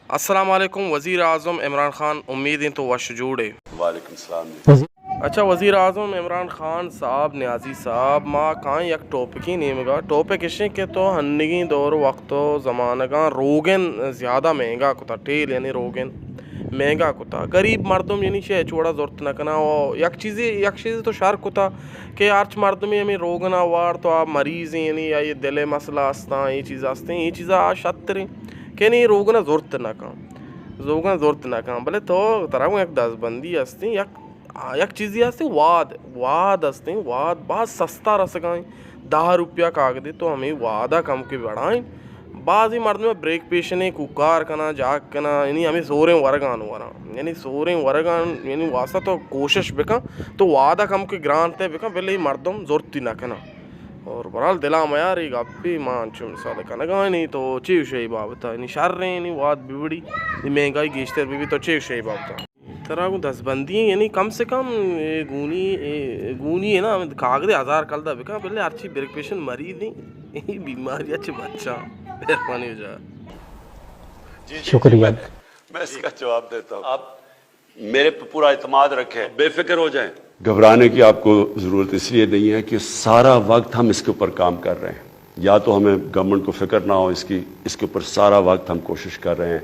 السلام علیکم وزیر اعظم عمران خان، امید ایں تو وش جوڑ ئے۔ وعلیکم السلام جی۔ اچھا وزیر اعظم عمران خان صاحب، نیازی صاحب، ما کائیں یک ٹاپکے نیمگا۔ ٹاپک اش ایں کہ تو ہنگیں دور وقت و زمانگاں روگن زیادہ مہنگا کتا، ٹیل یعنی روگن مہنگا کتا، غریب مردم یعنی شے چوڑا زرت نہ کنا۔ و یک چیزے، یک چیزے تو شر کتا کہ ہرچ مردمے ہمیں روگنا وارت و آ مریض ایں، یعنی آئی دل مسئلہ استاں، اے چیز استیں، اے چیزا آ شتریں کہ یعنی روگنا زرت نہ کن، روگنا زرت نہ کن۔ بلے تو ترا گوں یک دزبندی استیں، یک، یک چیزی استیں، واد، واد استیں، واد باز سستا رسگائیں۔ دہ روپیہ کاگدے تو ہمیں وعدہ کم کے بڑائیں۔ بعضی مردم بریک پیشنے کوکار کنا، جاک کنا، یعنی ہمیں سوریں ورگان وراں، یعنی سوریں ورگان، یعنی واسطہ تو کوشش بکن، تو وعدہ کم کے گران تے بکن، بلے مردم زرتی نہ کنا۔ اور برحال دلا میار، یہ گپی ما انچو مثال کنگا نہیں، تو چی شے بابتا، یعنی شر ہیں، یعنی واد ببڑی، یہ مہنگائی گیشتر ببی، تو چی شے بابتا۔ ترا گوں دزبندی ایں، یعنی کم سے کم اے گونی، اے گونی ہے نا، کاگدے ہزار کلدار بکن، بلے ہرچی بریک پیشن مریض ایں، اے بیماری اچ بچا۔ مہربانی ہو جا۔ جی، جی، شکریہ۔ جی، میں، میں اس کا جواب دیتا ہوں۔ آپ میرے پہ پورا اعتماد رکھیں، بے فکر ہو جائیں۔ گھبرانے کی آپ کو ضرورت اس لیے نہیں ہے کہ سارا وقت ہم اس کے اوپر کام کر رہے ہیں۔ یا تو ہمیں گورنمنٹ کو فکر نہ ہو اس کی، اس کے اوپر سارا وقت ہم کوشش کر رہے ہیں۔